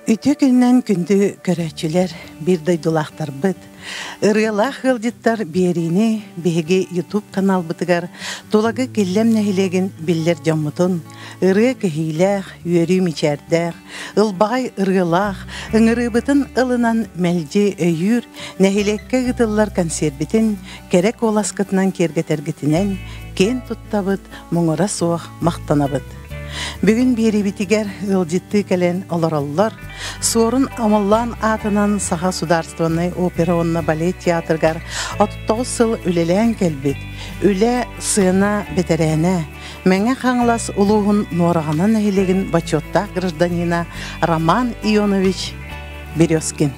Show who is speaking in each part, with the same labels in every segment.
Speaker 1: Үтүө күнүнэн күндү көрөөччүлэр, биир дойдулаахтарбыт, ырыалаах ыалдьыттар биэриини биһиги YouTube каналбытыгар Тулагы Киллэм нэһилиэгин биллэр дьоммутун, ырыа кэһиилээх, үөрүү мичээрдээх, ылбаҕай ырыалаах, ыҥырыыбытын ылынан мэлдьи өйүүр, нэһилиэккэ ыытыллар концербитин кэрэ куоласкытынан киэргэтэргитинэн киэн туттабыт, муҥура суох махтанабыт. Бүгүн биэриибитигэр ыалдьыттыы кэлэн олороллор Суорун Омоллоон аатынан Саха судаарыстыбаннай опера уонна балет театрыгар 39 сыл үлэлээн кэлбит, үлэ, сыана бэтэрээнэ, Мэҥэ Хаҥалас улууһун Нуораҕана нэһилиэгин бочуоттаах гражданина Роман Ионович Березкин.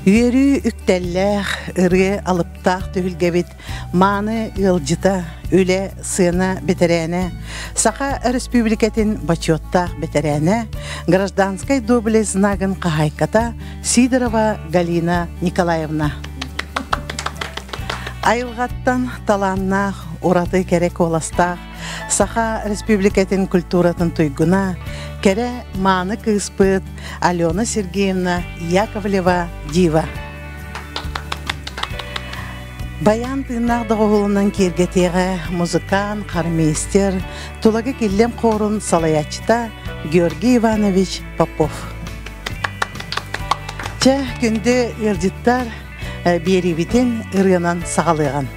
Speaker 1: Үөрүү үктэллээх, ырыа алыптаах түһүлгэбит мааны ыалдьыта, үлэ, сыана бэтэрээнэ, Саха Өрөспүүбүлүкэтин бочуоттаах бэтэрээнэ, гражданскай доблесть знагын хаһаайката Сидорова Галина Николаевна. Айылҕаттан талааннаах, ураты кэрэ куоластаах Саха Республикатын культуратын туйгуна, кэрэ мааны кыыспыт Алена Сергеевна Яковлева Дива. Баян тыыннаах доҕуһуолунан киэргэтиэҕэ музыкант, хормейстер, Тулагы Киллэм хорун салайааччыта Георгий Иванович Попов. Чэ, күндү ыалдьыттар, биэриибитин ырыанан саҕалыаҕын.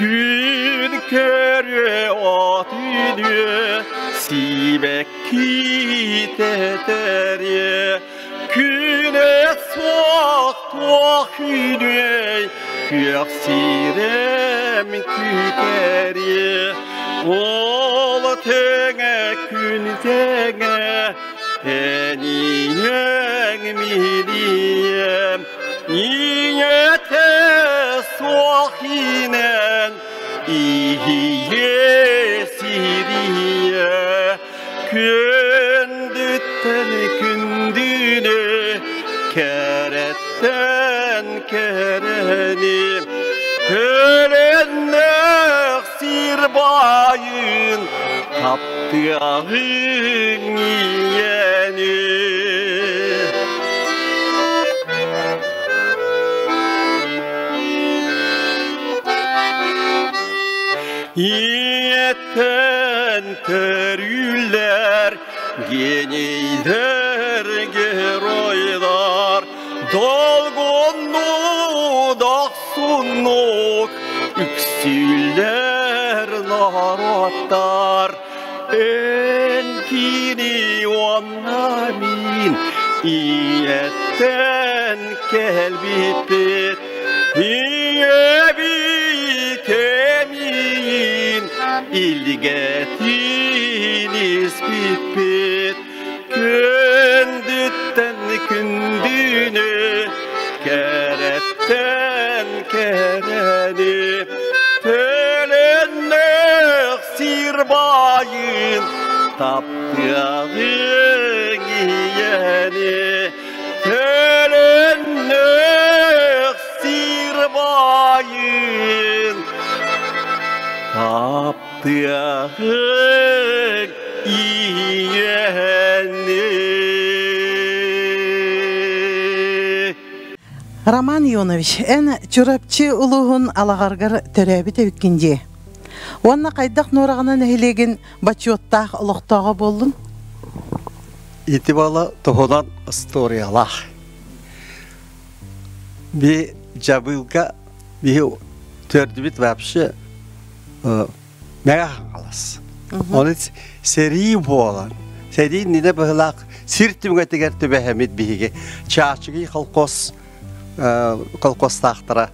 Speaker 2: Күн көрүө от үнүө, сибэкки тэтэриэ, күнэ суох туох үнүөй, күөх сирэм күтэриэ. Ол тэҥэ күн тэҥэ, тэниэҥ мириэм, Ийэтэ суох инэн иһийэ сирийэ күндүттэн күндүнү кэрэттэн кэрэни төлөннөх сир баайын таптыаҕыҥ ийэни. Ийэттэн төрүүллэр генийдэр геройдар долгунну дохсуннук үксүүллэр норуоттар эн кини уонна мин ийэттэн кэлбиппит ийэбит эмиин илгэтин испиппит күндүттэн күндүнү кэрэттэн кэрэни төлөннөх сир баайын таптыаҕыҥ ийэни төлөннөх сир баайын таптыаҕыҥ ийэни.
Speaker 1: Роман Ионович, эн Чурапчы улууһун Алаҕаргар төрөөбүт эбиккин дии. Уонна хайдах Нуораҕана нэһилиэгин бочуоттаах олохтооҕо буоллун?
Speaker 3: Ити бала туһунан историялаах. Би дьабыылга биһи төрдүбүт вообще Мэҥэ Хаҥалас. Оны сэрии буолан, сэрии иннинэ быһылаах сир түмэтигэр түбэһэммит биһиги Чаачыгый колхоз колхозтаахтара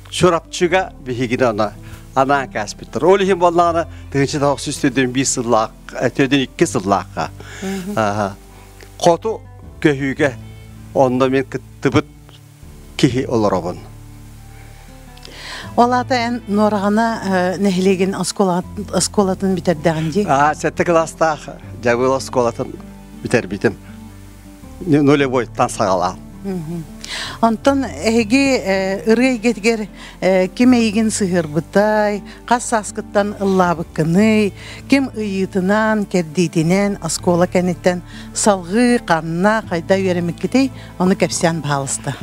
Speaker 3: Чурапчыга биһигини аны анаан кээспиттэр. Ол иһин буоллаҕына 1991 сыллаах, 42 сыллаахха хоту көһүүгэ онно мен кыттыбыт киһи олоробун.
Speaker 1: Ол аата эн Нуораҕана нэһилиэгин оскуолатын бүтэрдэҕин дии?
Speaker 3: Аа, сэттэ кылаастаах Дьабыыл оскуолатын бүтэрбитим. Нулевойтан саҕалаан.
Speaker 1: Онтон эһиги ырыа эйгэтигэр ким эйигин сыһыарбытай, хас сааскыттан ыллаабыккыный, ким ыйыытынан, кэрдиитинэн оскуола кэнниттэн салҕыы, ханна, хайда үөрэммиккитий, ону кэпсээн баһаалыста.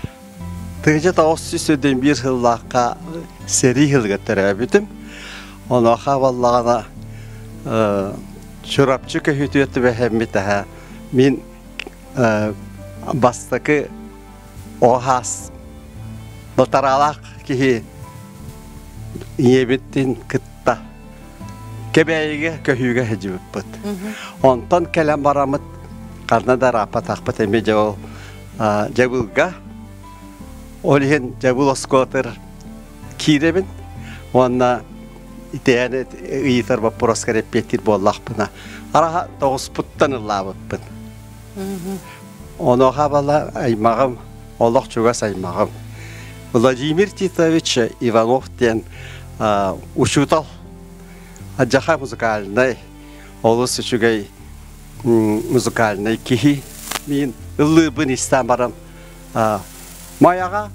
Speaker 3: Тыгыжа 921 сыллаахха сэрии сылыгар төрөөбүтүм. Онуоха буоллаҕына Чурапчы көһүүтүгэр түбэһэммит аһа мин бастакы оһаас нотараалаах киһи ийэбитин кытта Кэбээйигэ көһүүгэ сылдьыбыппыт. Онтон кэлэн бараммыт ханна да ырааппатахпыт эмиэ дьэ ол Дьабылга. Ол иһин Дьабыл оскуолатыгар киирэбин уонна итээни ыйытар боппуруоска эппиэттиир буоллахпына араха тоҕуспуттан ыллаабыппын. Онуоха бала аймаҕым, олох чугас аймаҕым. Владимир Титович Иванов диэн учуутал Адьаха музыкальнай, олус үчүгэй музыкальнай киһи. Мин ыллыыбын истэн баран Майаҕа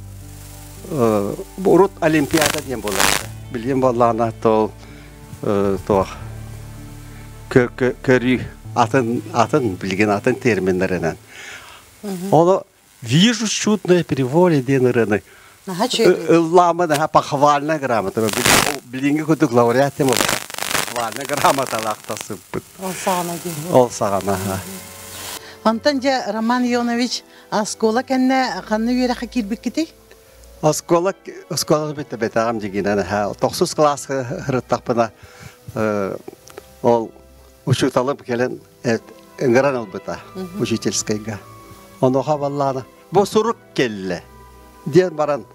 Speaker 3: урут Олимпиада диэн буолар. Билигин буоллаҕына тол туох көрүү атын атын билигин атын терминнэринэн. Ону Вижу чудное приволье диэн ырыаны ыллаама наһаа похвальная грамота. Билиҥҥи курдук лауреат тем похвальная грамоталаах тасыппыт.
Speaker 1: Ол саҕана диэн.
Speaker 3: Ол саҕана.
Speaker 1: Онтон дьэ Роман Ионович оскуола кэннэ ханна үөрэххэ киирбиккитий?
Speaker 3: Оскуола оскуола бүттэ бэтэҕим дьигинэн тохсус кылааска ырыттахпына ол учууталым кэлэн ыҥыран ылбыта учительскайга. Онуоха баллаана бу сурук кэллэ диэн баран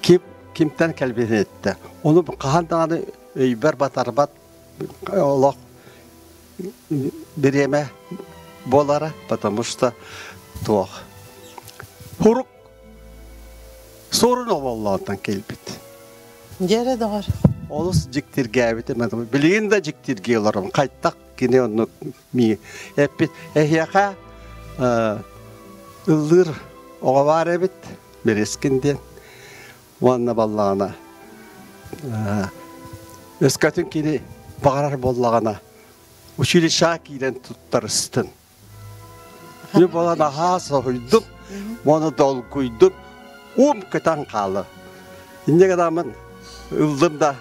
Speaker 3: ким кимтэн кэлбитин эттэ. Ону хаһан даҕаны өйбөр батарбат олох бириэмэ буолара, потому что туох хурук суорун оболлоонтон кэлбит.
Speaker 1: Дьэрэ доҕор.
Speaker 3: Олус дьиктиргээбитим. Билигин да дьиктиргии олором. Хайтах кини оннук ми эппит. Эһиэхэ ыллыыр оҕо баар эбит. Берескин диэн. Уонна баллаҕына өскөтүн кини баҕарар буоллаҕына училищеҕа киирэн туттарыстын. Мин буолан аһаа соһуйдум, уонна долгуйдум, уум көтөн хаалла. Инньэ гынаммын ыллым да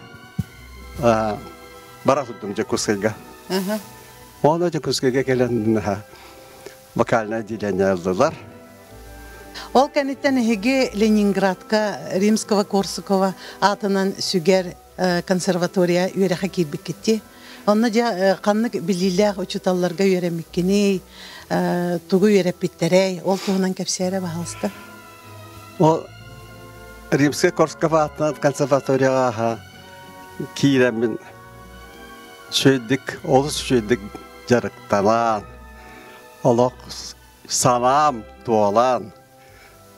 Speaker 3: бара турдум Дьокуускайга. Уонна Дьокуускайга кэлэн вокальное отделение ыллылар.
Speaker 1: Ол кэнниттэн эһиги Ленинградка Римского-Корсакова аатынан сүгэр консерватория үөрэхэ киирбиккитти. Онно дьэ ханнык билиилээх учууталларга үөрэммиккиний, тугу үөрэппиттэрэй, ол туһунан кэпсээрэ баһаалыста.
Speaker 3: Ол Римская-Корсаков аатынан консерваторияҕа киирэммин үчүгэйдик, олус үчүгэйдик дьарыктанан, олох санаам туолан,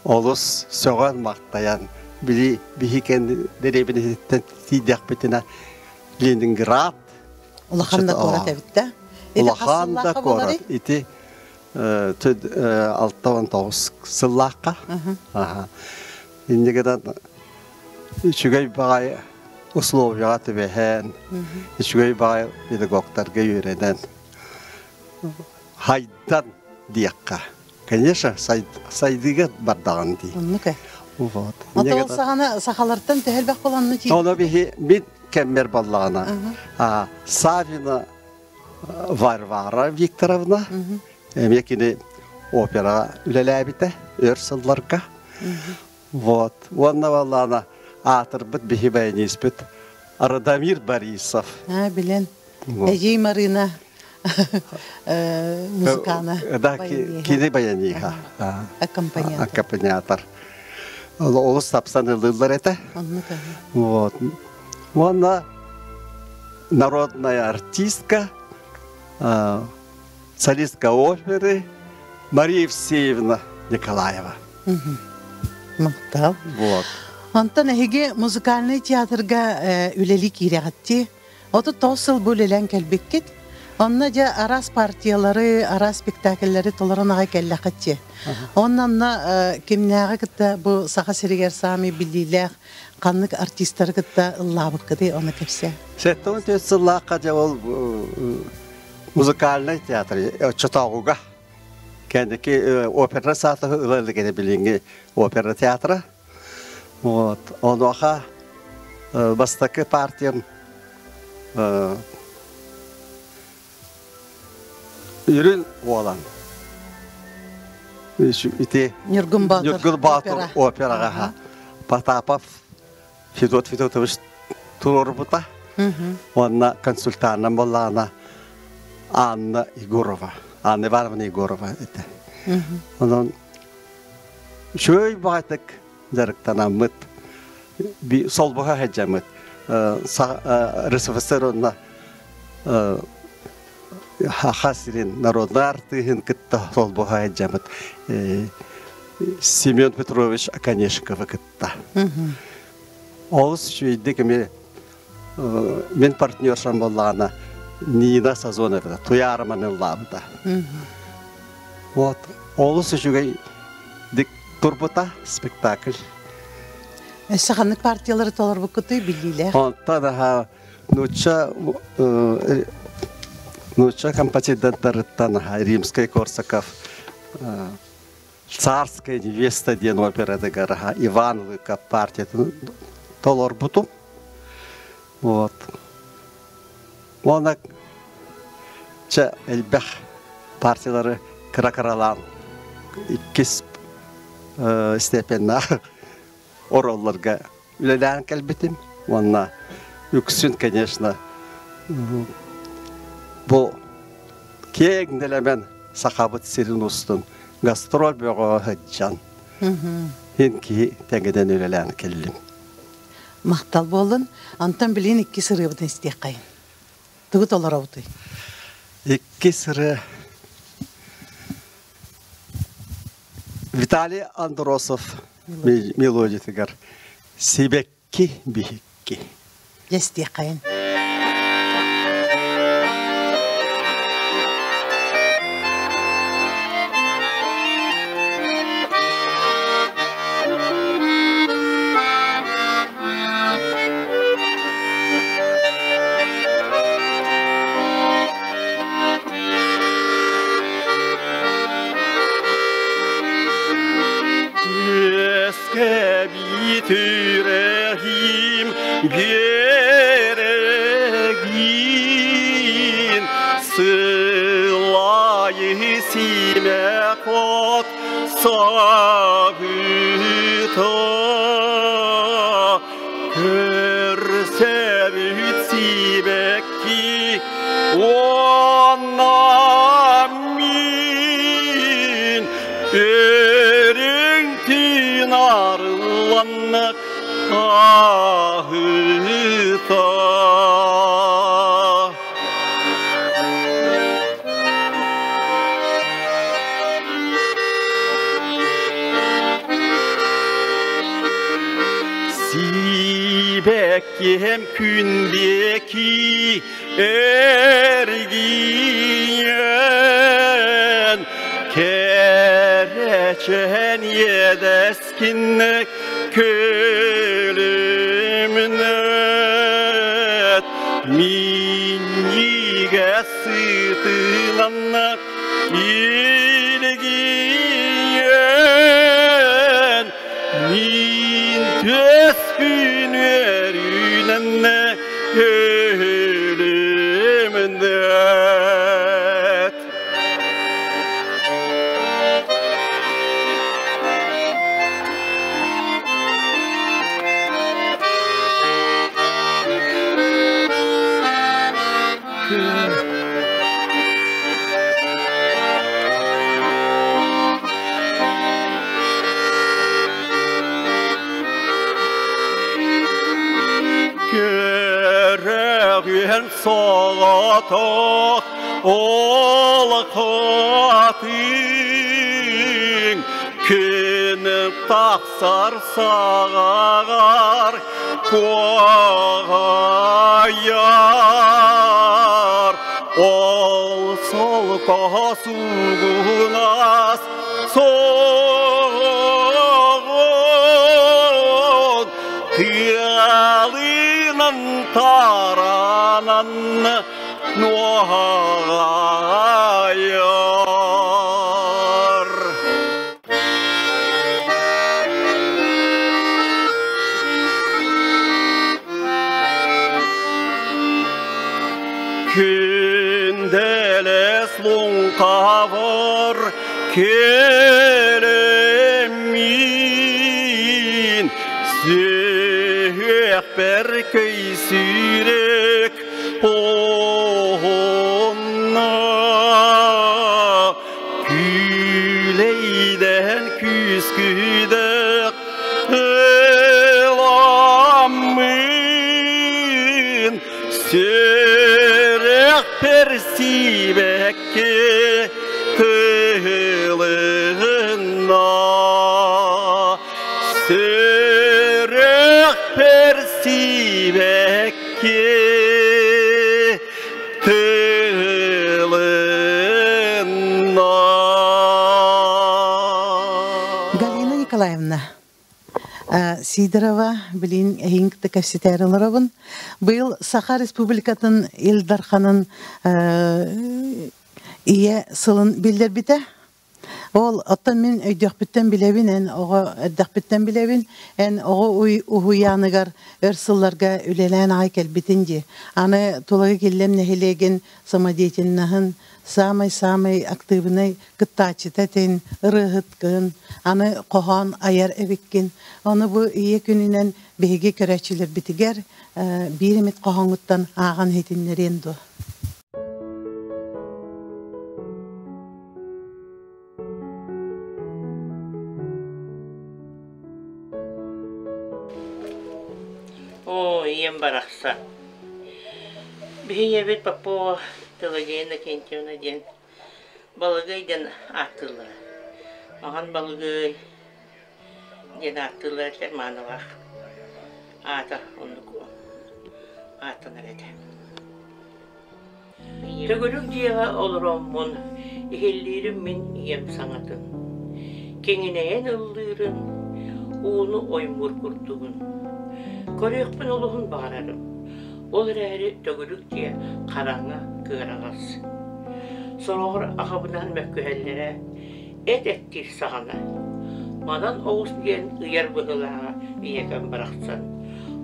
Speaker 3: олус сөҕөн-махтайан, били биһи дэриэбинэтиттэн тиийдэхпитинэ Ленинград
Speaker 1: Улахан да куорат эбит да.
Speaker 3: Улахан да куорат. Ити 69 сыллаахха. Инньэ гынан үчүгэй баҕайы условияҕа түбэһэн, үчүгэй баҕайы педагогтарга үөрэнэн хайдан диэххэ. Конечно, сайдыыга бардаҕын дии.
Speaker 1: Оннук э.
Speaker 3: Вот.
Speaker 1: Ото ол саҕана сахалартан төһө элбэх буоланны тиийбит?
Speaker 3: Ону биһи мин кэммэр баллаҕына Савина Варвара Викторовна эмиэ кини операҕа үлэлээбитэ өр сылларга. Вот. Уонна баллаана аатырбыт биһи баяниспыт Радомир Борисов.
Speaker 1: А, билэн. Эдьиий Марина музыкана.
Speaker 3: Да, кини баяниха.
Speaker 1: Аккомпаниатор.
Speaker 3: Аккомпаниатор. Олус тапсан ылыллар этэ. Вот. Уонна народная артистка, солистка оперы Мария Евсеевна Николаева.
Speaker 1: Махтал.
Speaker 3: Вот.
Speaker 1: Онтон эһиги музыкальнай театрга үлэлии киирэҕитти. 39 сыл бу үлэлээн кэлбиккит. Онно дьэ араас партиялары, араас спектакльлэри толорон аҕай кэллэххит. Онно онно кимнээҕи кытта бу Саха сиригэр саамай биллиилээх ханнык артистары кытта ыллаабыккытый, ону кэпсээ.
Speaker 3: 74 сыллаахха дьэ ол музыкальнай театр оччотооҕуга кэнники опера саатаһы ыла илик билиҥҥи опера театра. Вот. Онуоха бастакы партиям Үрүн Уолан. Ити
Speaker 1: Ньургун Боотур
Speaker 3: Ньургун Боотур операҕа Потапов Федот Федотович туруорбута. Уонна консультанынан буоллаҕына Анна Егорова, Анна Ивановна Егорова этэ. Онон үчүгэй баҕайытык дьарыктанаммыт, солбуһа сылдьаммыт РСФСР уонна Саха сирин народнай артыыһын кытта солбуһа сылдьаммыт Семен Петрович Оконешниковы кытта. Олус үчүгэйдик эмиэ мин партнершам буоллаҕына Нина Сазонова Туйаарыманы ыллаабыта. Вот олус үчүгэй турбута спектакль.
Speaker 1: Өссө ханнык партиялары толорбуккутуй биллиилээх?
Speaker 3: Онтон аха нуучча нуучча композитордарыттан Римский Корсаков «Царская невеста» диэн оператыгар Иван Лыков партиятын толорбутум. Вот. Уонна чэ элбэх партиялары кыра-кыралаан иккис степеннаах ороллорго үлэлээн кэлбитим. Уонна үксүн, конечно, бу киэҥ нэлэмэн Сахабыт сирин устун гастроль бөҕөҕө сылдьан иһин киһи тэҥинэн үлэлээн кэллим.
Speaker 1: Махтал буоллун. Онтон билигин икки сырыыбытын истиэххэйин. Тугу толоробутуй?
Speaker 3: Икки сыры Виталий Андросов мелодиятыгар «Сибэкки биһикки».
Speaker 1: Дьэ истиэххэйин.
Speaker 2: Үөскэбит үрэхим биэрэгин сылайы симэх от сабыта көрсөбүт сибэкки уонна мин өрүҥ түүн арылланнык аһыта. Сибэккиэм күн диэки эргийэн кэрэчээн иэдэскинник күлүмнэт минньигэс сытынан илгийэн мин түөспүн үөрүүнэн өлүмнэт. Көрөҕүөн соҕотох ол хатыҥ күн тахсар саҕаҕар куоҕайар. Ол солко суугунас соҕон тыалынан таранан нуоһайар. Күнделес луҥхабар кэлэммин сүһүөхпэр көй сүүрүк оһонно Күүлэйдээн күүскүдэх ыламмын сүрэхпэр сиибэккэ тыылынна сүрэхпэр сиибэккэ
Speaker 1: Галина Николаевна, Сидорова билин эһиҥ кытта кэпсэтээри олоробун. Быйыл Саха Республикатын Ил Дарханын ийэ сылын биллэрбитэ. Ол оттон мин өйдүөхпүттэн билэбин, эн оҕо эрдэхпиттэн билэбин, эн оҕо уһуйааныгар өр сылларга үлэлээн аҕай кэлбитин дии. Аны Тулагы Киллэм нэһилиэгин самодеятельноһын саамай-саамай актыыбынай кыттааччыта этин, ырыаһыткын, аны хоһоон айар эбиккин. Ону бу ийэ күнүнэн биһиги көрөөччүлэрбитигэр биир эмит хоһооҥҥуттан ааҕан иһитиннэриэн дуо?
Speaker 4: Оо, ийэм барахсан. Биһи ийэбит Попова Пелагея Иннокентьевна диэн Балыгый диэн ааттыыллара. Маҕан Балыгый диэн ааттыыллара этэ Маанылаах аата оннук ааттанар этэ. Төгүрүк дьиэҕэ олороммун иһиллиирим мин ийэм саҥатын, киҥинэйэн ыллыырын, ууну оймуур курдугун. Көрүөхпүн олуһун баҕарарым, ол эрээри төгүрүк дьиэ хараҥа кыараҕас. Сороҕор аҕабынаан мөккүһэллэрэ, эт эттиир саҕана. Манан оҕус диэн ыйар быһыылааҕа ийэкэм барахсан.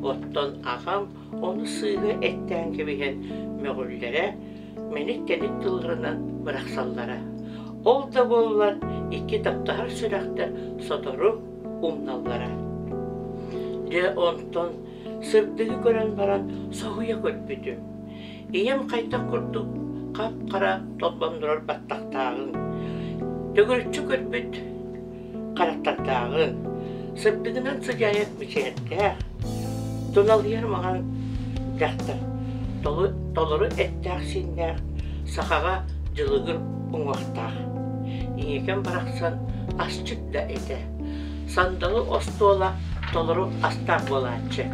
Speaker 4: Оттон аҕам Ону сыыһа эттээн кэбиһэн мөҕүллэрэ, мэник-тэник тылларынан бырахсаллара. Ол да буоллар икки таптаһар сүрэхтэр сотору умналлара. Дьэ онтон сырдыгы көрөн баран соһуйа көрбүтүм. Ийэм хайдах курдук хап-хара толбоннурар баттахтааҕын, төгүрүччү көрбүт харахтардааҕын, сырдыгынан сыдьаайар мичээрдээх, туналыйар маҥан дьахтар, толору эттээх-сииннээх, сахаҕа дьылыгыр уҥуохтаах. Ийэкэм барахсан асчыт да этэ, сандалы остуола толору астаах буолааччы.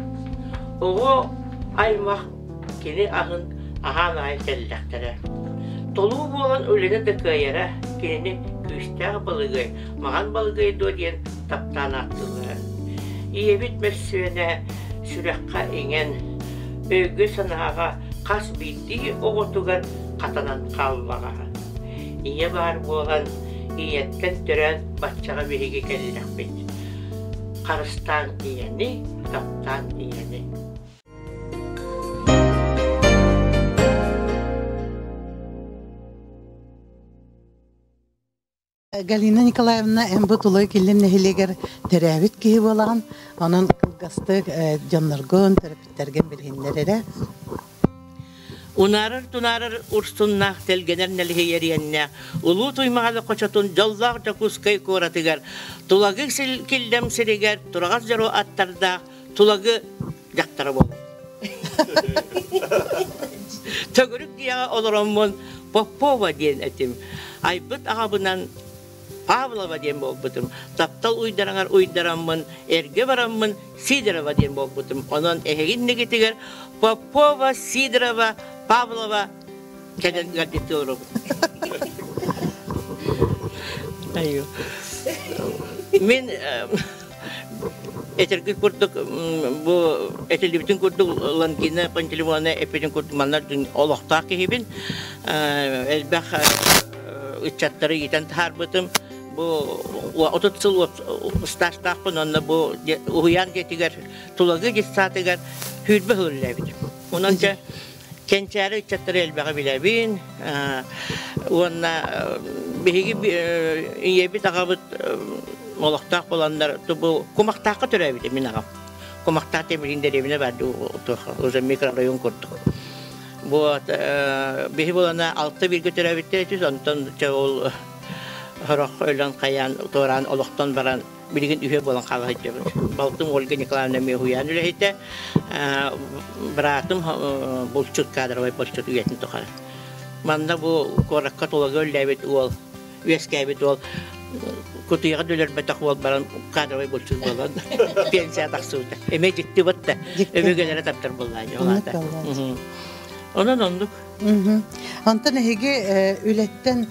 Speaker 4: Оҕо аймах Кини аһын аһаан аҕай кэллэхтэрэ. Толуу буолан үлэни да кыайара, кинини күүстээх балыгый, маҕан балыгый дуо диэн таптаан ааттыыллара. Ийэбит мөссүөнэ сүрэххэ иҥэн, өйгө-санааҕа хас биирдии оҕотугар хатанан хааллаҕа. Ийэ баар буолан, ийэттэн төрөөн баччаҕа биһиги кэллэхпит. Харыстаан ийэни, таптаан ийэни.
Speaker 1: Галина Николаевна эн бу Тулай Киллэм нэһилиэгэр төрөөбүт киһи буолаҕын. Онон кылгастык дьонноргун, төрөппүттэргин билиһиннэр эрэ.
Speaker 4: Унаарар-тунаарар урсуннаах тэлгэнэр нэлиһийэриэннээх Улуу Туймаҕалы хочотун дьоллоох Дьокуускай куоратыгар Тулагы Киллэм сиригэр тураҕас дьоро аттардаах Тулагы дьахтара буолар. Төгүрүк дьиэҕэ олороммун Попова диэн этим. Айбыт аҕабынан Павлова диэн буолбутум. Таптал уйдараҥар уйдараммын, эргэ бараммын Сидорова диэн буолбутум. Онон эһиги иннигитигэр Попова, Сидорова, Павлова. Кэлэн ыалдьыттыы олоробут. Айуу. Мин этэргит курдук бу этиллибитин курдук Лангина Пантелеймоновна эппитин курдук манна олохтоох киһибин. Элбэх ыччаттары иитэн таһаарбытым. Бу 30 сыл стажтаахпын уонна бу уһуйаан дьиэтигэр Тулагы детсадыгар сүүрбэ сыл үлэлээбитим. Онон дьэ кэнчээри ыччаттары элбэҕи билэбин уонна биһиги ийэбит аҕабыт олохтоох буоланнар бу кумахтаахха төрөөбүтэ мин аҕам. Кумахтаах диэн билигин дэриэбинэ баар уже микрорайон курдук. Вот биһи буолана алта бииргэ төрөөбүттэр этибит онтон чэ ол сорох өлөн хайаан туораан олохтон баран билигин үһүө буолан хаала сылдьабыт. Балтым Ольга Николаевна эмиэ уһуйаан үлэһитэ, быраатым булчут кадровай булчут үйэтин тухары. Манна бу куоракка Тулагы үллээбит уол, үөскээбит уол кутуйаҕа өлөрбөтөх уол баран кадровай булчут буолан пенсия тахсыбыта. Эмиэ дьикти батта. Өбүгэлэрэ таптар буоллаанньа. Онон оннук.
Speaker 1: Онтон эһиги үлэттэн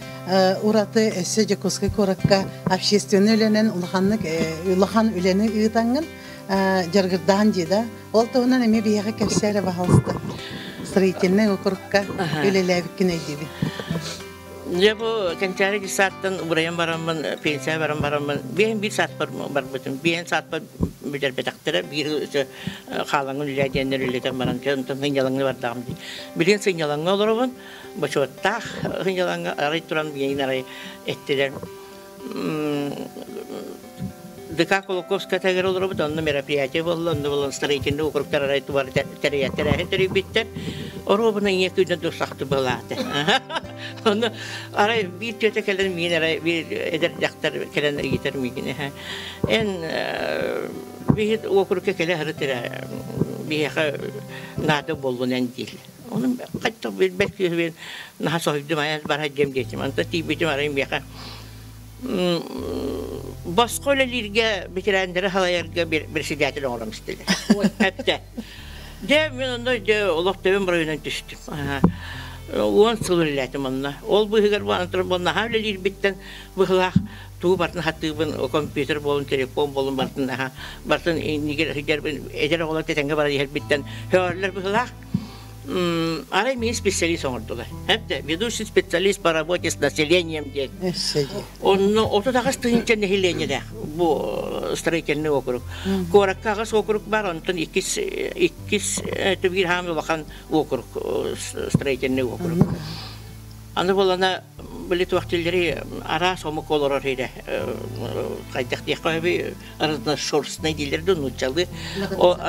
Speaker 1: ураты өссө Дьокуускай куоракка общественнай үлэнэн улаханнык улахан үлэни ыытаҥҥын дьарыгырдаан дии да? Ол туһунан эмиэ биһиэхэ кэпсээ эрэ баһаалыста. Строительнай округка үлэлээбиккин өйдүүбүн.
Speaker 4: Дьэ бу Кэнчээри детсадтан убурайан бараммын, пенсия баран бараммын, биэһин биир сааспар барбытым. Биэһин сааспар бүтэрбэтэхтэрэ, биир хаалаҥын үлээ диэннэр үлэтэн баран, онтон сынньалаҥҥа бардаҕым дии. Билигин сынньалаҥҥа олоробун, бочуоттаах сынньалаҥҥа арай туран миигин арай эттилэр. ДК Кулаковская тагер олоробут, онно мероприятие буолла, онно буолан строительный округтар арай тубар тэрээһин тэрийбиттэр. Оруобуна ийэ күнэ дурсахты былааты. Онно арай биир түөтэ кэлэн миин арай биир эдэр дьахтар кэлэн ыйытар миигин. Эн биһи округка кэлэ сырыт эрэ биһиэхэ наада буоллун эн диил. Ону хатта билбэт киһибин наһаа соһуйдум айан барар диэм диэтим. Онтон тиийбитим арай миэхэ босхо үлэлииргэ ветераннары халайарга председатель оҥорон истилэр. Эптэ. Дьэ, мин онно дьэ олох төбөм оройунан түстүм. 10 сыл үлэлээтим онно. Ол быыһыгар бу наһаа үлэлиирбиттэн быһылаах тугу барытын хатыыбын, компьютер буолун, телефон буолун барытын наһаа барытын иннигэр эдэр оҕолор тэтэҥҥэ баран иһэрбиттэн һөҕөллөр быһылаах. Арай мин специалист оҥордулар. Эптэ, ведущий специалист по работе с населением диэн. Онно 38 тыһыынча нэһилиэнньэлээх бу строительный округ. Куоракка аҕыс округ бар, онтон иккис иккис биир хаамы улахан округ строительный округ. Аны буолана били туох дииллэрий араас омук олорор иһирэ хайдах диэххэ сөбүй разношерстный дииллэр дуу нууччалыы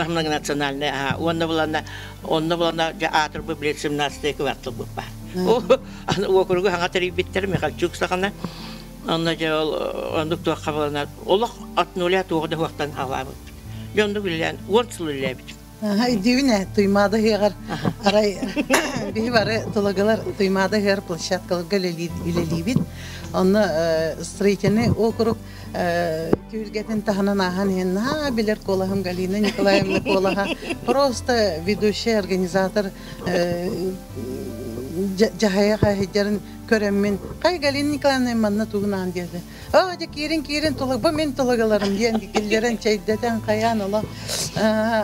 Speaker 4: многонациональный уонна булана онно булана дьэ аатырбыт билет 17 квартал баар уокуругу хаҥа тэрийбиттэр Михальчук саҕана онно дьэ ол оннук туохха булана олох от нуля туоҕу да хуохтан хаалаабыт дьэ оннук үлэлээн 10 сыл үлэлээбитим.
Speaker 1: Өйдүүбүн ээ, Туймаада ыһыаҕар арай биһи бары тулагылар Туймаада ыһыар площадкаларга үлэлиибит. Онно строительный округ түһүлгэтин таһынан ааһан иһэн наһаа билэр куолаһым Галина Николаевна куолаһа просто ведущий организатор дьаһайа хаһыйдарын көрөммүн хай Галина Николаевна манна тугунаан диэтэ Аа, дьэ киирин киирин тулук бу мин тулагыларым диэн киллэрэн чэйдэтэн хайаан оло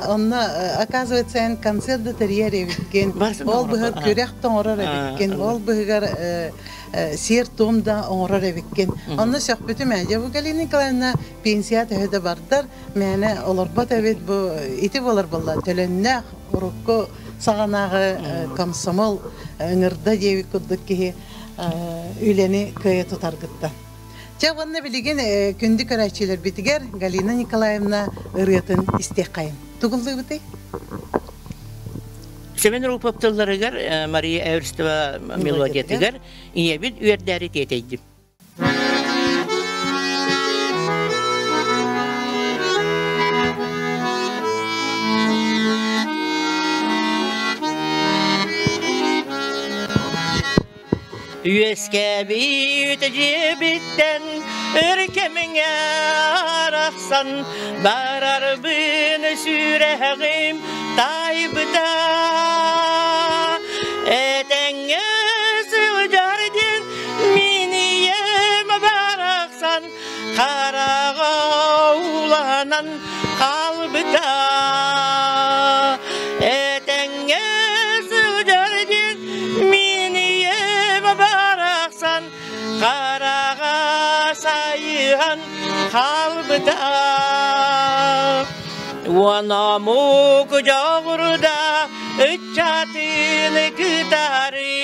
Speaker 1: онно оказывается эн концерт да тэрийэр эбиккин ол быһар күрэх да оҥорор эбиккин ол быһыгар сиэр-туом да оҥорор эбиккин онно сөхпүтүм ээ дьэ бу Галина Николаевна пенсия төһө да бардар мээнэ олорбот эбит бу ити буолар буолла төлөннөөх урукку саҕанааҕы комсомол ыҥырда диэбит курдук киһи үлэни кыайа тутаргыттан. Чэ уонна билигин күндү көрөөччүлэрбитигэр Галина Николаевна ырыатын истиэххэйин. Тугуллуубутый?
Speaker 4: Семен Рупов тылларыгар Мария Эверстова мелодиятыгар ийэбит үөрдээри тиэтэйдим. Үөскээбит дьиэбиттэн өр кэмҥэ арахсан барарбын сүрэҕим таайбыта. Этэҥҥэ Хараҕа уланан хаалбыта Этэҥҥэ сылдьар диэн мин ийэм барахсан Хараҕа сайыһан хаалбыта Уонамук дьоҕурда ыччатын кытары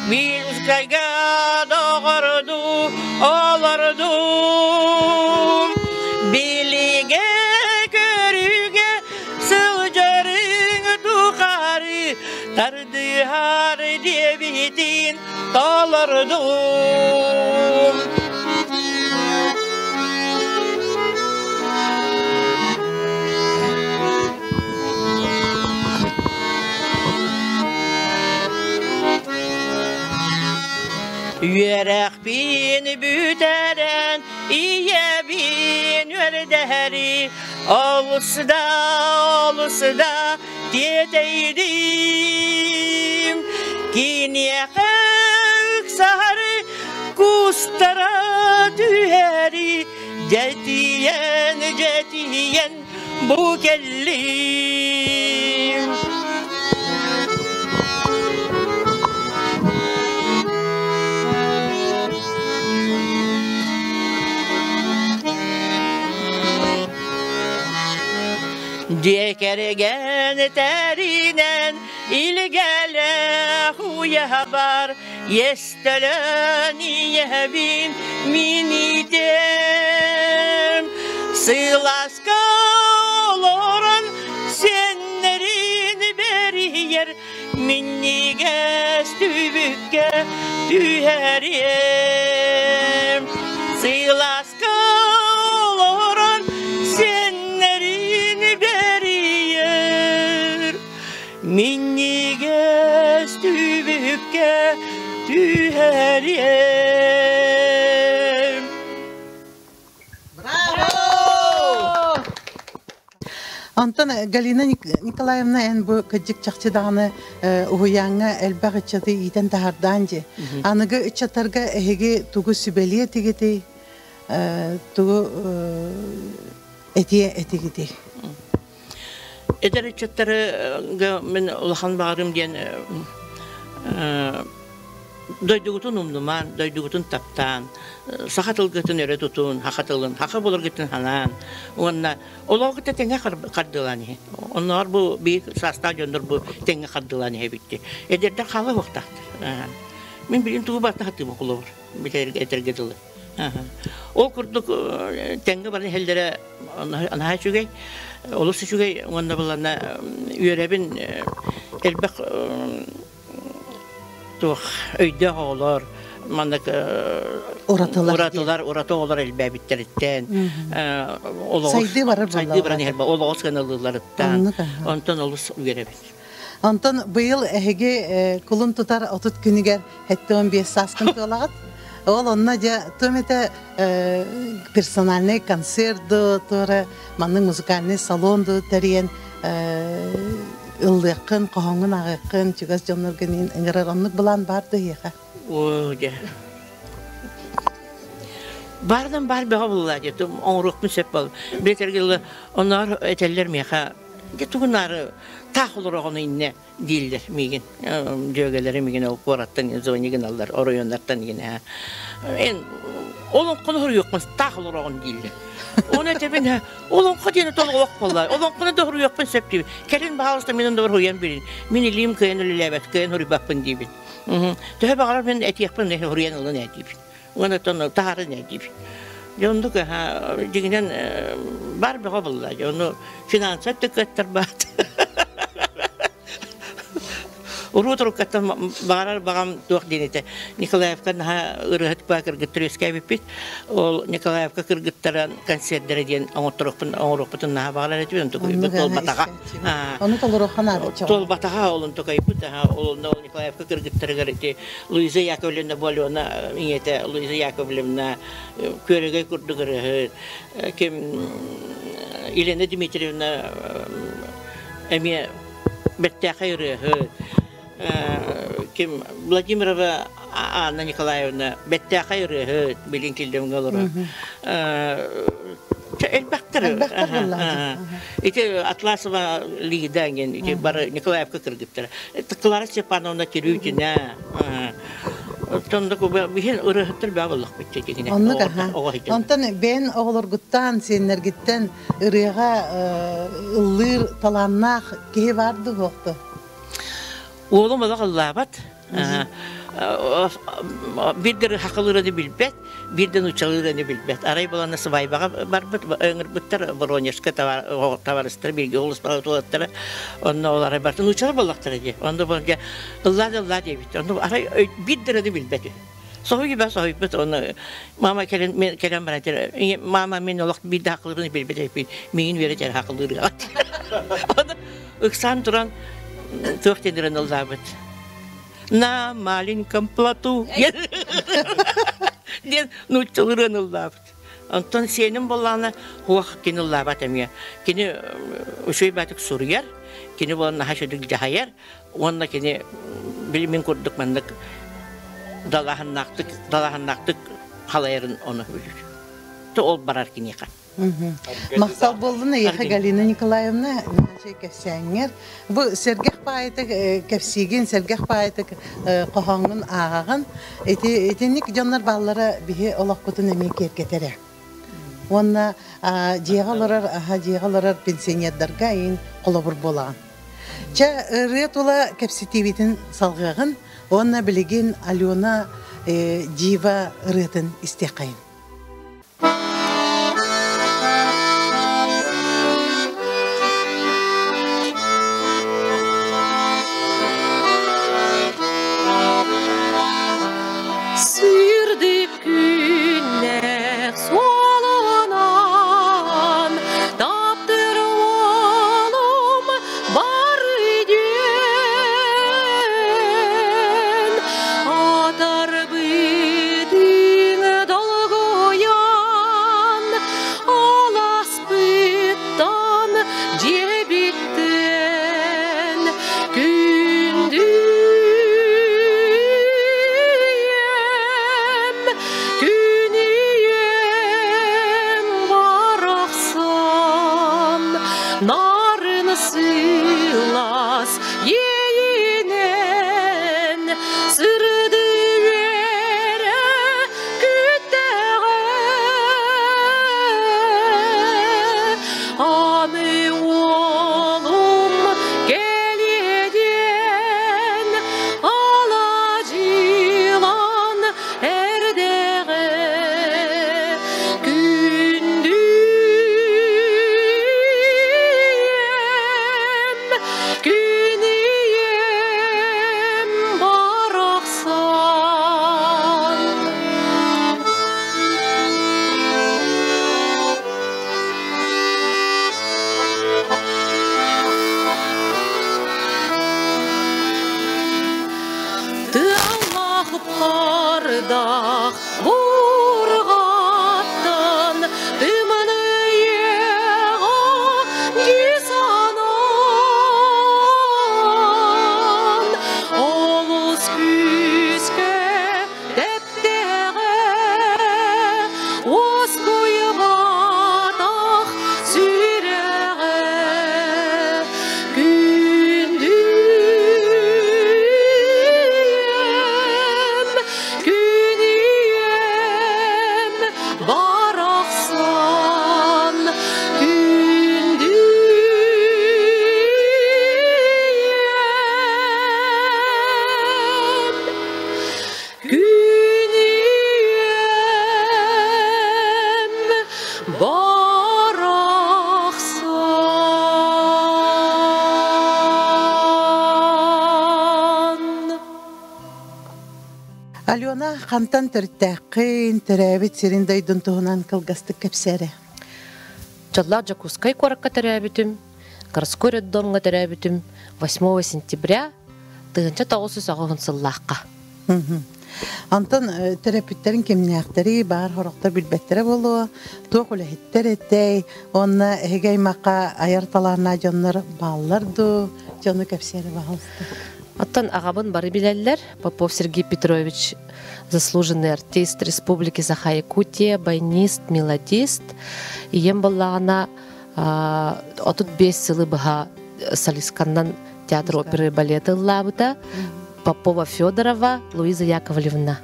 Speaker 4: Минскайга доҕорду олордум Билигэ көрүүгэ сылдьарыҥ тухары Тардыһар диэбитин толордум. Үөрэхпин бүтэрэн ийэбин үөрдэһэри олус да олус да тиэтэйдим киниэхэ ыксаһары кустара түһэри дьэтийэн дьэтийэн бу кэллим Дьиэ кэргэн тэринэн илгэлээх уйаһабар Естөлөн ийэбин мин иитем Сылааска олорон сиэннэрин бэрийэр Минньигэс түбүккэ түһэриэм Сылааска олорон сиэннэрин бэрийэр Минньигэс түбүккэ түһэриэм
Speaker 1: Онтон Галина Николаевна эн бу кырдьык чахчы даҕаны уһуйааҥҥа элбэх ыччаты иитэн таһаардаан дии. Аныгы ыччаттарга эһиги тугу сүбэлиэ этигитий, тугу этиэ этигитий?
Speaker 4: Эдэр ыччаттарга мин улахан баҕарым диэн дойдугутун умнумаан, дойдугутун таптаан, саха тылгытын өрө тутун, саха тылын, саха буларгытын санаан уонна олоҕу тэҥҥэ хардыылаан иһин. Оннооҕор бу биир саастаах дьоннор бу тэҥҥэ хардыылаан иһэбит. Эдэрдэр хаала уохтаахтар. Мин билин тугу барытын хатыыбын холобур, этэргэ дылы. Ол курдук тэҥҥэ баран иһэллэрэ наһаа үчүгэй, олус үчүгэй уонна былана үөрэбин элбэх туох өйдөөх оҕолор маннык
Speaker 1: уратылар
Speaker 4: уратылар ураты оҕолор элбээбиттэриттэн
Speaker 1: сайдыы барар
Speaker 4: сайдыы баран иһэр олоҕу сыаналыылларыттан онтон олус үөрэбит
Speaker 1: Онтон быйыл эһиги кулун тутар 30 күнүгэр 75 сааскын туолаҕыт. Ол онно дьэ том этэ персональный концерт ду туора маннык музыкальный салон ду тэрийэн ыллыаххын, хоһоҥҥун ааҕыаххын, чугас дьонноргун ыҥырар оннук былаан баар да эһиэхэ?
Speaker 4: Оо, дьэ. Баардан баар бөҕө буолла дии, оҥоруохпун сөп буол. Билэтэргэ онноор этэллэр миэхэ, дьэ тугунаары таах олороҕун иннэ дииллэр миигин дьүөгэлэрим миигин ол куораттан звони гыналлар оройуоннартан гинэ эн олоҥхону хоруйуоххун таах олороҕун дииллэр оны этэбин олоҥхо диэни толоҕох буолла олоҥхону да хоруйуохпун сөп диибин кэлин баһаалыста мин оннугар хоруйан билин мин илиим кыайан үлэлээбэт кыайан хоруйбаппын диибин төһө баҕарар мин этиэхпин хоруйан ылын ээ диибин уонна оттон таһарын ээ диибин дьэ оннук дьиҥинэн бар бөҕө буолла дьэ ону финансовый да кыаттарбат Уруу туруккаттан баҕарар баҕам туох диэн этэ. Николаевка наһаа ырыаһыт баа кыргыттар үөскээбиппит. Ол Николаевка кыргыттара концердэрэ диэн оҥотторуохпун оҥоруохпутун наһаа баҕарар этибит. Онтукайбыт туолбатаҕа.
Speaker 1: Ону толоруохха наада.
Speaker 4: Туолбатаҕа ол онтукайбыт. Ол Николаевка кыргыттарыгар ити Луиза Яковлевна Болена ийэтэ Луиза Яковлевна күөрэгэй курдук ырыаһыт. Ким Елена Дмитриевна эмиэ бэртээхэй ырыаһыт. Ким Владимирова Анна Николаевна бэттээхэй ырыаһыт, билин киллэмҥэ олорор. Элбэхтэр.
Speaker 1: Элбэхтэр буоллаҕа.
Speaker 4: Ити Атласова Лида диэн ити бары Николаевка кыргыттара. Клара Степановна Терютина. Оттон биһин ырыаһыттар баа боллохпут дигине.
Speaker 1: Оннук аха. Онтон бэйэн оҕолоргуттан, сиэннэргиттэн ырыаҕа ыллыыр талааннаах киһи баар дуу суохту?
Speaker 4: Уолум олох ыллаабат. Биирдэр хахылыыраны билбэт, биирдэ нууччалыыраны билбэт. Арай булана сыбайбаҕа барбыт, ыҥырбыттар Воронежка табаарыстар бииргэ олус уолаттара. Онно ол арай барыта нууччалар буоллахтара дии. Онно бу дьэ ыллаа да ыллаа диэбит. Онно арай биирдэрини билбэт үһү. Соһуйба соһуйбут оны мама кэлэн мен кэлэн баран мама мен олох биир да хахылыырын билбэт эппин миигин үөрэтэр хахылыырга. Оны ыксаан туран туох диэн ыллаабыт. На маленьком плоту диэн нууччалыырын ыллаабыт. Онтон сиэним буоллаҕына хуох кини ыллаабат эмиэ. Кини үчүгэй баатык суруйар, кини буолан наһаа үчүгдүк дьаһайар уонна кини били мин курдук маннык далааһыннаахтык далааһыннаахтык халайарын ону билэр. То ол барар киниэхэ.
Speaker 1: Махтал буоллун эйиэхэ Галина Николаевна кэпсээҥҥэр. Бу сэргэх баайытык кэпсиигин, сэргэх баайытык хоһооҥҥун ааҕаҕын. Ити итинник дьоннор бааллара биһи олохпутун эмиэ киэргэтэрэ. Уонна дьиэҕэ олорор, аха дьиэҕэ олорор пенсионердарга эйин холобур буолаҕын. Чэ, ырыа тула кэпсэтиибитин салҕыаҕын уонна билигин Алена Дива ырыатын истиэххэйин.
Speaker 5: Сүүрдүк күннээх суолунан таптыр уолум бар диэн атарбытын долгуйан аласпыттан дьиэбиттэн күндү ийэм күн ийэм барахсан нарын сылаас иэйинэн сырды үөрэ күттэҕэ аны уолум кэлиэ диэн аладьылан эрдэҕэ күндү ийэм күн ийэм барахсан. Тыаллаах хардах бурҕаттан тымныйыаҕа дии санаан олус күүскэ тэптэҕэ уоскуйбатах сүрэҕэ күндү ийэм күн ийэм барахсан күндү ийэм күн ийэм барахсан.
Speaker 1: Алена хантан төрүттээххин, төрөөбүт сирин дойдун туһунан кылгастык кэпсээрэ.
Speaker 5: Дьоллоох Дьокуускай куоракка төрөөбүтүм, городской роддомҥа төрөөбүтүм 8 сентября 1990 сыллаахха.
Speaker 1: Онтон төрөппүттэрин кимнээхтэри баар хорохтор билбэттэрэ буолуо, туох үлэһиттэр этэй, уонна эһиги аймахха айар талааннаах дьоннор бааллар дуу, дьону кэпсиэрэ баҕалыста.
Speaker 5: Оттон аҕабын бары билэллэр. Попов Сергей Петрович заслуженный артист Республики Саха-Якутия, баянист, мелодист. Ийэм буоллаҕына 35 сылы быһа солистканнан театр оперы балеты ыллаабыта. Попова Федорова Луиза Яковлевна.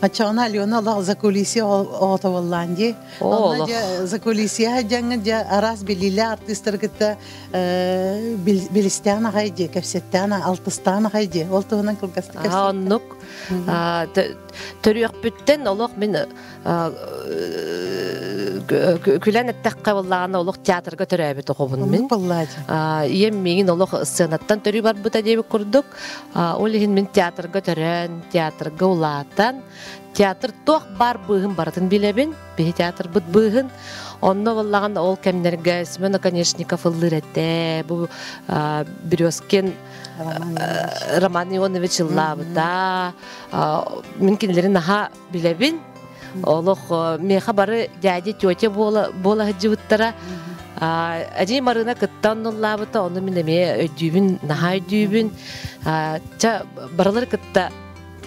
Speaker 1: Оччоҕуна Алена олох закулисье оҕото буоллаан дии. Онно дьэ закулисье дьаҥҥа дьэ араас биллиилээх артыыстары кытта билистээн аҕай дии, кэпсэттээн, алтыстаан аҕай дии. Ол туһунан кылгастык кэпсэттэ.
Speaker 5: Оннук. Төрүөхпүттэн олох мин күлэн эттэххэ буоллаҕына олох театрга төрөөбүт оҕобун мин. Ийэм миигин олох сценаттан төрүү барбыта диэбит курдук. Ол иһин мин театрга төрөөн, театрга улаатан, театр туох баар быыһын барытын билэбин, биһи театрбыт быыһын. Онно буоллаҕына ол кэмнэргэ Семен Оконешников ыллыыр этэ, бу Березкин Роман Ионович ыллаабыта. Мин кинилэри наһаа билэбин. Олох миэхэ бары дядя, тетя буола буола сылдьыбыттара. Эдьиий Марына кытта оннуллаабыта, ону мин эмиэ өйдүүбүн, наһаа өйдүүбүн. Ча барылары кытта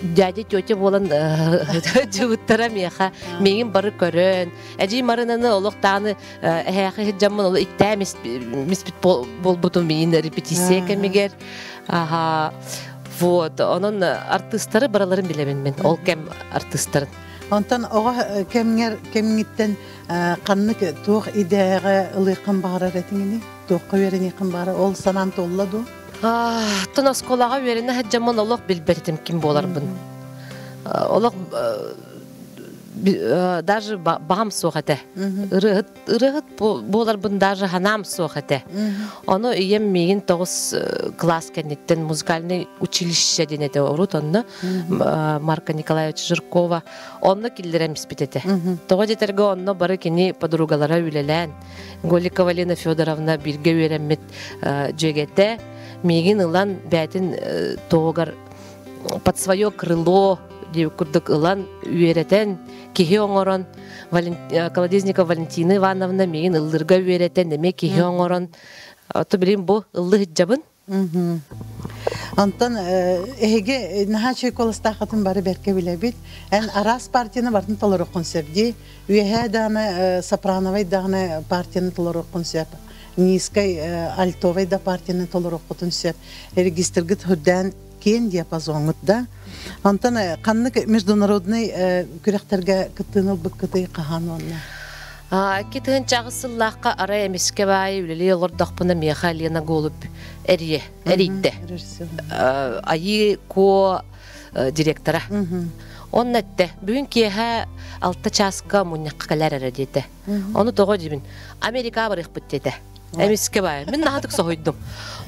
Speaker 5: дядя, тетя буолан сылдьыбыттара миэхэ. Миигин бары көрөн, эдьиий Марынаны олох даҕаны эһээхи сылдьаммын олох иттээ миспит буолбутум миигин репетиция кэмигэр. Аха, вот, онон артыыстары бараларын билэбин мин, ол кэм артыыстарын.
Speaker 1: Онтон оҕо кэмҥэр кэмҥиттэн ханнык туох идээҕэ ылыаххын баҕарар этиҥини? Туохха үөрэниэххин баҕарар? Ол санаан туолла дуо?
Speaker 5: Тон оскуолаҕа үөрэнэ сылдьаммын олох билбэт этим ким буоларбын. Олох даже баҕам суох этэ. Ырыаһыт ырыаһыт буоларбын даже ханаам суох этэ. Ону ийэм миигин тоҕус кылаас кэнниттэн музыкальный училище диэн этэ урут онно Марка Николаевич Жиркова онно киллэрэн испит этэ. Тоҕо диэтэргэ онно бары кини подругалара үлэлээн Голикова Лена Федоровна бииргэ үөрэммит дьүөгэтэ миигин ылан бээтин тоҕугар под свое крыло диэбит курдук ылан үөрэтэн киһи оҥорон Колодезникова Валентина Ивановна миигин ыллыырга үөрэтэн эмиэ киһи оҥорон ото билин бу ыллыы сылдьабын.
Speaker 1: Онтон эһиги наһаа үчүгэй куоластааххытын бары бэркэ билэбит. Эн араас партияны барытын толоруоххун сөп дии. Үөһээ даҕаны сопрановай даҕаны партияны толоруоххун сөп. Низкай альтовай да партияны толоруоххутун сөп. Регистргыт үрдээн киэн диапазоҥҥут да. Онтон ханнык международный күрэхтэргэ кыттыыны ылбыккытый хаһан уонна?
Speaker 5: 2008 сыллаахха арай эмискэ баайы үлэлии олордохпуна миэхэ Лена Голубь эрийэ эрийдэ. Айыы Куо директора. Онно эттэ, бүгүн киэһэ 6 чааска мунньахха кэлэр эрэ диэтэ. Ону тоҕо диибин, Америкаҕа барыахпыт диэтэ. Эмискэ баайы. Мин наһатык соһуйдум.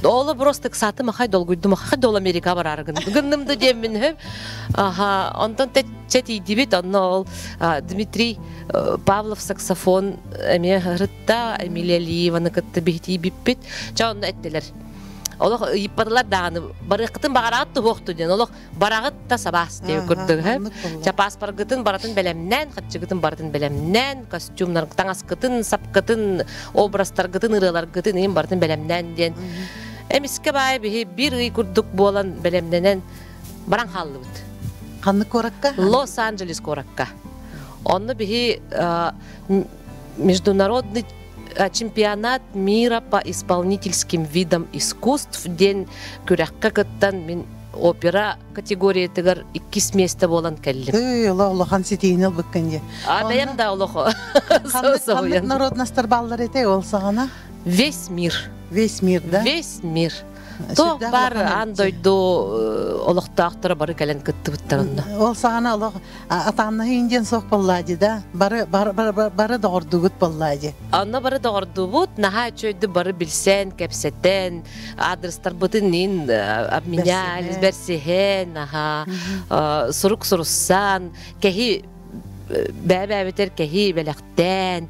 Speaker 5: Ола просто ыксаатым ахай долгуйдум ахай дол Америка бараары гынным да диэммин үһү. Аха, онтон чэ тиийдибит, онно ол Дмитрий Павлов саксофон эмиэ ырытта, Эмилия Лиеваны кытта биһитиибиппит. Чэ онно эттилэр. Олох ыйыппатылар даҕаны барыаххытын баҕараҕыт туһуохту диэн олох бараҕыт да сабаас диэн курдук Ча паспоргытын барытын бэлэмнээн, хаччыгытын барытын бэлэмнээн, костюмнар таҥаскытын, сапкытын, образтаргытын, ырыаларгытын иһин барытын бэлэмнээн диэн. Эмискэ баай биһи биир ый курдук буолан бэлэмнэнэн баран хааллыбыт.
Speaker 1: Ханнык куоракка?
Speaker 5: Лос-Анджелес куоракка. Онно биһи международный чемпионат мира по исполнительским видам искусств диэн күрэххэ кыттан мин опера категориятыгар иккис миэстэ буолан кэллим.
Speaker 1: Ый, улахан ситиини ылбыккын дии.
Speaker 5: А бэйэм да олохо.
Speaker 1: Ханнык народностар бааллар этэй ол саҕана?
Speaker 5: Весь мир.
Speaker 1: Весь мир, да?
Speaker 5: Весь мир. Туох бар аан дойду олохтоохторо бары кэлэн кыттыбыттар онно.
Speaker 1: Ол саҕана олох атааннаһыы диэн суох буоллаа дии да? Бары бары доҕордугут буоллаа дии.
Speaker 5: Онно бары доҕордуубут, наһаа үчүгэйдик бары билсэн, кэпсэтэн, адрестарбытын ин обменялись, бэрсиһэн, аха, сурук суруссан, кэһи бэйэ-бэйэбитэр кэһии бэлэхтээн,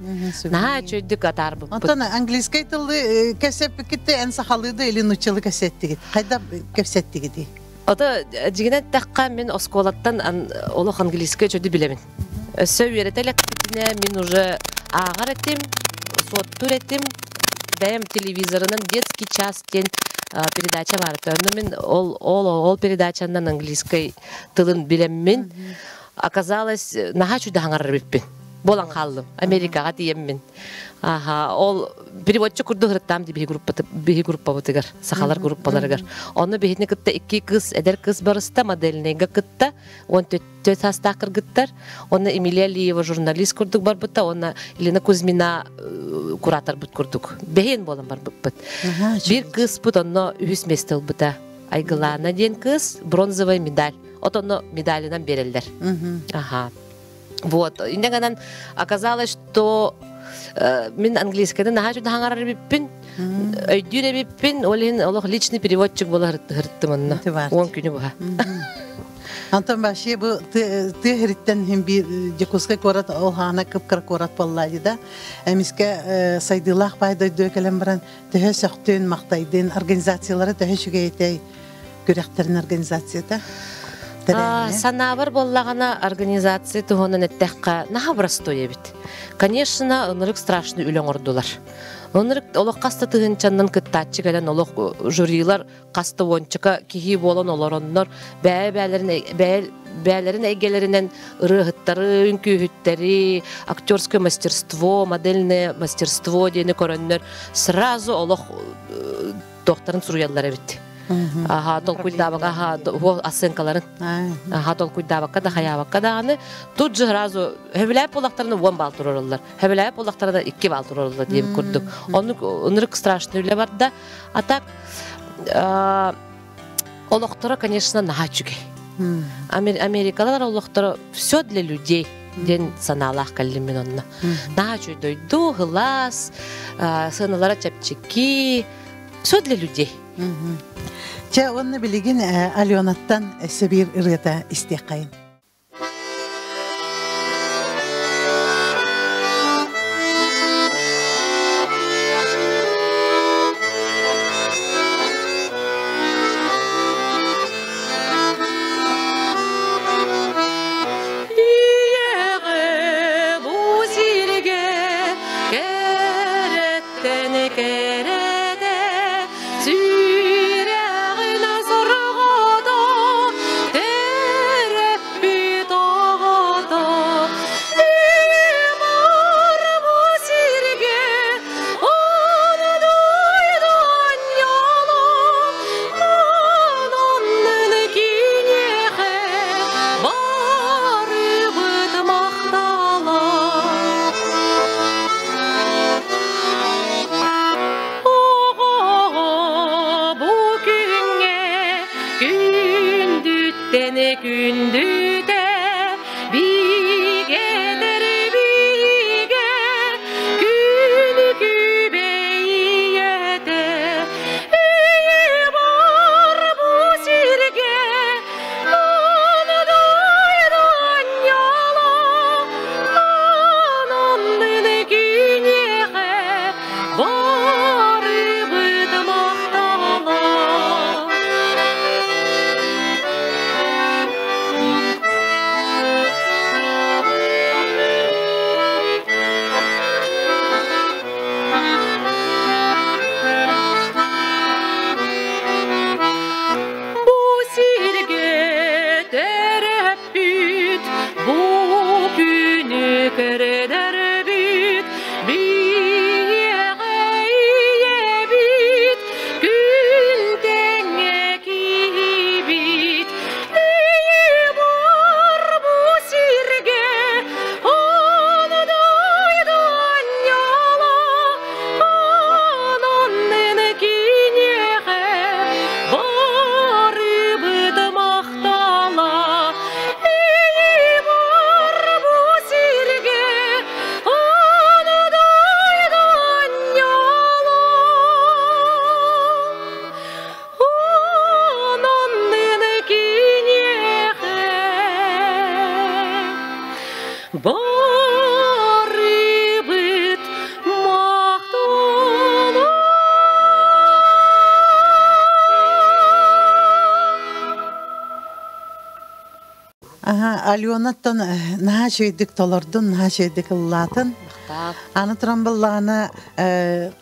Speaker 5: наһаа үчүгэйдик атаарбыппыт.
Speaker 1: Онтон английскай тылы кэпсэппиккит эн сахалыы да или нуччалыы кэпсэттигит? Хайда кэпсэттигитий?
Speaker 5: Ото дьигинэн эттэххэ, мин оскуолаттан олох английскай үчүгэйдик билэбин. Өссө үөрэтэ илэкпитинэ мин уже ааҕар этим, суоттуур этим, бэйэм телевизорынан детский час диэн. Передача баар. Онно мин ол ол ол передачанан английскай тылын билэммин, оказалось, наһаа үчүгэй хаҥарар эбиппин. Буолан хааллым. Америкаҕа тиийэммин. Аха, ол переводчик курдук ырыттаам ди биһи группаты биһи группабытыгар, сахалар группаларыгар. Онно биһини кытта икки кыз, эдэр кыз барыста модельныйга кытта, 14 саастаах кыргыттар. Онно Эмилия Алиева журналист курдук барбыта, онно Елена Кузьмина кураторбут курдук. Бэһиэн буолан барбыппыт. Биир кыыспыт онно үһүс место ылбыта. Айгылаана диэн кыыс бронзовый медаль. От онно медалынан береллер. Ага. Вот. Инньэ оказалось, что мин английскайдан наһаа үчүгэй хаҥарар эбиппин, өйдүүр эбиппин, ол иһин олох личный переводчик буола һырыттым онно. 10 күнү быһа.
Speaker 1: Антон вообще бу тыа сириттэн хин биир Дьокуускай куорат ол хаана кып-кыра куорат буолла да. Эмискэ сайдыылаах баай дойдуга кэлэн баран төһө сөхтүн, махтайдын, организациялары төһө үчүгэйтэй күрэхтэрин организацията?
Speaker 5: Санаабар буоллаҕына, организация туһунан эттэххэ, наһаа простой эбит. Конечно, ынырык страшный үлэ оҥордулар. Ынырык олох хаста тыһыынчаннан кыттааччы кэлэн олох жюрилар хаста уончака киһи буолан олороннор бэйэ бэйэлэрин бэйэлэрин эйгэлэринэн ырыаһыттары, үҥкүүһүттэри, актерское мастерство, модельное мастерство диэни көрөннөр сразу олох туохтарын суруйаллар эбит. Аха, толкуйдаабакка, аха, оценкаларын. Аха, толкуйдаабакка да хаябакка даҕаны тут же сразу хөбүлээп буоллахтарына 10 балл турараллар. Хөбүлээп буоллахтарына 2 балл турараллар диэбит курдук. Оннук ынырык страшный үлэ барда. А так олохторо, конечно, наһаа үчүгэй. Америкалар олохторо все для людей диэн санаалаах кэллим мин онно. Наһаа үчүгэй дойду, һылаас, сыаналара чэпчэки, все для людей.
Speaker 1: Чэ, уонна билигин Аленаттан өссө биир ырыата истиэххэйин.
Speaker 5: Ийэҕэ бу сиргэ кэрэттэн кэрэтэ сүрэҕин сорҕото төрөппүт.
Speaker 1: Аленаттан наһаа үчүгэйдик толордун, наһаа үчүгэйдик ыллаатын. Аны туран быллаана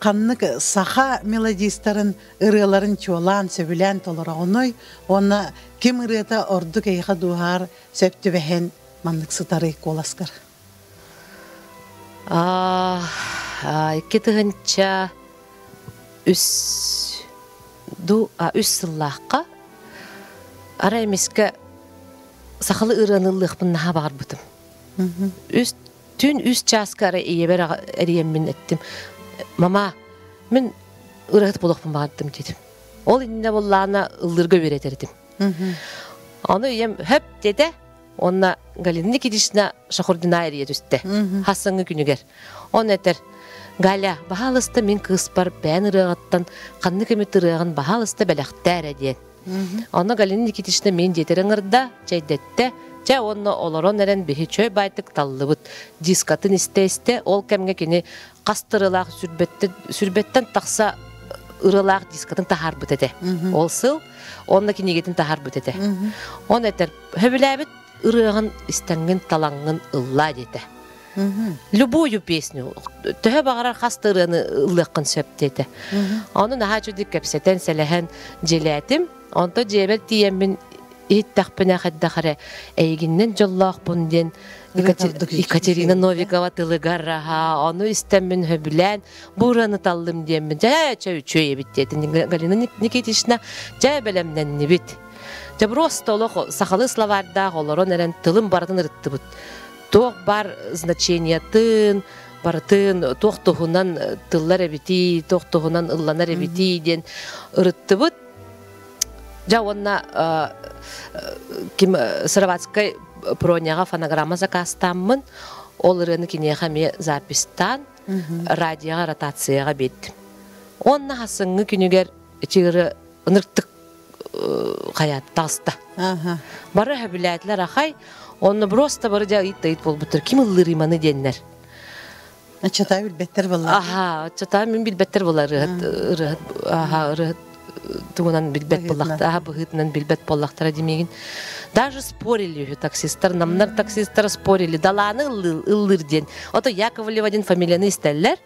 Speaker 1: ханнык саха мелодистарын ырыаларын чуолаан сөбүлээн толороҕунуй уонна ким ырыата ордук эйиэхэ дууһаар сөп түбэһэн маннык сытарый куоласкар?
Speaker 5: 2003 ду үс сыллаахха арай эмискэ сахалы ырыаны ыллыахпын наһаа баҕарбытым. Үс түн үс чааска арай ийэбэр эрийэммин эттим. Мама, мин ырыаһыт буолуохпун баҕардым дедим. Ол иннинэ буоллаана ыллыырга үөрэтэр этим. Ону ийэм хөп дедэ, Онна Галина Никитична Шахурдина эрийэ түстэ. Хассаҥҥы күнүгэр. Он этэр, Галя, баһаалыста мин кыыспар бэйэн ырыаҕыттан ханнык эмит ырыаҕын баһаалыста бэлэхтээ эрэ диэн. Онно Галина Никитична мин диэтэр ыҥырда, чэйдэттэ, чэ уонна олорон эрэн биһи чөй байтык таллыбыт. Дискатын истэ-истэ, ол кэмҥэ кини хас ырыалаах сүрбэттэн, сүрбэттэн тахса ырыалаах дискатын таһаарбыт этэ. Ол сыл онно кинигэтин таһаарбыт этэ. Он этэр, Сөбүлээбит ырыаҕын истэҥҥин талаҥҥын ыллаа диэтэ. Любую песню, төһө баҕарар хас да ырыаны ыллыаххын сөп диэтэ. Ону наһаа үчүгдүк кэпсэтэн, сэлэһэн дьиэлээтим. Онто дьиэбэр тиийэммин иһиттэхпинэ хайдах эрэ эйигиннэн дьоллоохпун диэн Екатерина Новикова тылыгар аха ону истэммин сөбүлээн бу ырыаны таллым диэммин дьэ чэ үчүгэй эбит диэтин Галина Никитична дьэ бэлэмнэннибит. Дьэ просто олох сахалыы словардаах олорон эрэн тылым барытын ырыттыбыт. Туох бар значениятын, барытын туох туһунан тыллар эбитий, туох туһунан ылланар эбитий диэн ырыттыбыт. Дьэ уонна ким Сыроватскай Проняҕа фонограмма заказтааммын, ол ырыаны киниэхэ эмиэ записьтаан, радиоҕа ротацияҕа биэрдим. Уонна хасыҥҥы күнүгэр ити ырыа ынырыктык хайаат таҕыста. Бары сөбүлээтилэр ахай, онно просто бары дьэ ыйыт да ыйыт буолбуттар. Ким ыллыыр иманы диэннэр.
Speaker 1: Оччотоо билбэттэр буоллар.
Speaker 5: Аха, оччотоо мин билбэттэр буолар ырыһыт ырыһыт аха ырыһыт тугунан билбэт буоллахтара, аха быһыытынан билбэт буоллахтара димигин. Даже спорили үһү таксистар, намнар таксистар спорили. Далааны ыллыыр диэн. Ото Яковлева диэн фамилияны истэллэр.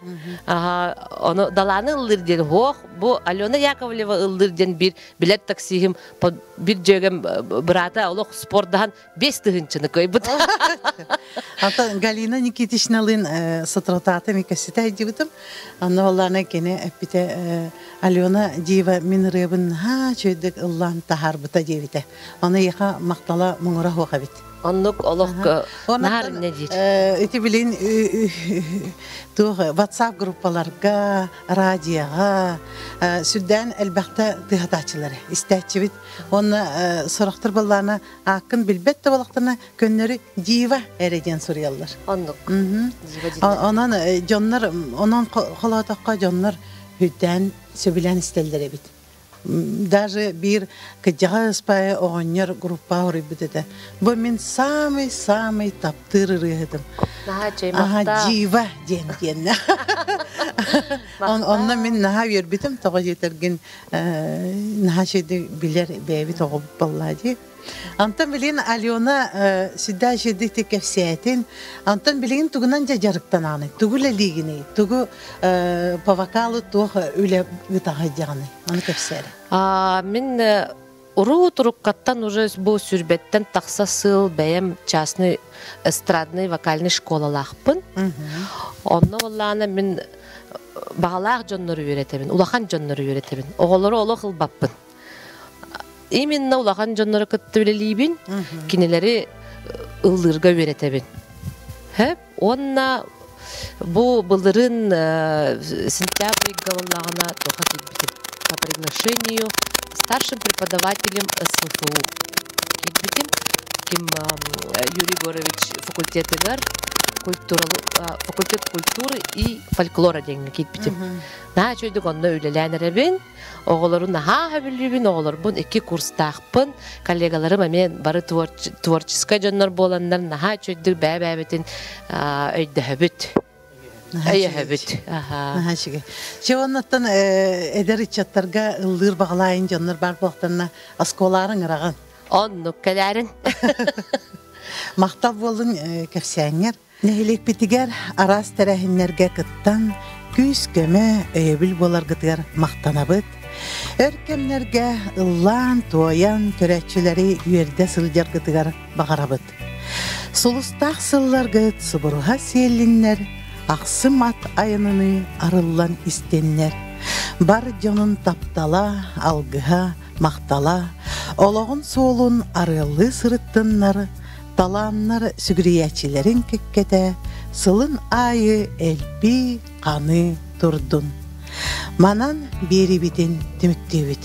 Speaker 5: Аха, ону Далааны ыллыыр диэн хуох Бу Алена Яковлева ыллыыр диэн биир билэр таксиһым биир дьүөгэм быраата олох спордаһан 5000-ны кыайбыт.
Speaker 1: Ата Галина Никитичналыын сотротаата микэситэ айдыбытым. Онно оллаана кини эппитэ Алена Дива мин ырыабын наһаа үчүгэйдик ыллаан таһаарбыта диэбитэ. Аны яха махтала муҥура суох эбит.
Speaker 5: Оннук олох наар не диир.
Speaker 1: Ити билин туох WhatsApp группаларга, радиоҕа сүрдээн элбэхтэ тыһатааччылары истээччибит. Уонна сорохтор баллаана ааккын билбэт да балахтана көннөрү дива эрэ диэн суруйаллар.
Speaker 5: Оннук.
Speaker 1: Онон дьоннор онон холоотоххо дьоннор хүддээн сөбүлээн истэллэр эбит. Даже биир кыдьаҕа ыспайы оҕонньор группа хоруйбут этэ. Бу мин самый-самый таптыыр ырыаһытым.
Speaker 5: Наһаа
Speaker 1: Аха, дива диэн диэннэ. Онно мин наһаа үөрбүтүм, тоҕо диэтэргин наһаа үчүгэйдик билэр бэйэбит оҕобут буоллаа дии. Онтон билигин Алена сүрдээх үчүгэйдик кэпсээтин. Онтон билигин тугунан дьэ дьарыктанаҕыный? Тугу үлэлиигиний? Тугу по вокалу туох үлэ ыытаҕый диэҕиний? Ону кэпсээрэ.
Speaker 5: Мин уруу туруккаттан уже бу сүрбэттэн тахса сыл бэйэм частный эстрадный вокальный школалаахпын. Онно буоллаҕына мин баҕалаах дьоннору үөрэтэбин, улахан дьоннору үөрэтэбин. Оҕолору олох ылбаппын. Именно улахан дьоннору кытта үлэлиибин, кинилэри ыллыырга үөрэтэбин. Хэп уонна бу былырыын сентябрь ыйга туха киирбитим. По приглашению старшим преподавателем СВФУ киирбитим. Ким Юрий Егорович факультетыгар факультет культуры и фольклора диэҥҥэ киирбитим. Наһаа үчүгэйдик онно үлэлээн эрэбин. Оҕолору наһаа сөбүлүүбүн, оҕолорбун икки курстаахпын. Коллегаларым эмиэ бары творческай дьоннор буоланнар наһаа үчүгэйдик бэйэ-бэйэбитин өйдөһөбүт. Өйөһөбүт.
Speaker 1: Наһаа үчүгэй. Чэ оннуттан эдэр ыччаттарга ыллыыр баҕалаайын дьоннор баар буолтанна оскуолаарыҥ ыраҕын.
Speaker 5: Оннук кэлээрин.
Speaker 1: Махтал буоллун кэпсээҥҥэр. Нэһилиэкпитигэр араас тэрээһиннэргэ кыттан, күүс-көмө, өйөбүл буоларгытыгар махтанабыт. Өр кэмнэргэ ыллаан-туойан көрөөччүлэри үөрдэ сылдьаргытыгар баҕарабыт. Сулустаах сылларгыт субуруһа сиэллиннэр, ахсым ат айаныныы арыллан истиннэр. Бар дьонун таптала, алгыһа, махтала, олоҕун суолун арыаллыы сырыттыннар, талааннар сүгүрүйээччилэрин кэккэтэ сылын аайы элбии, ханыы турдун. Манан биэрибитин түмүктүүбүт.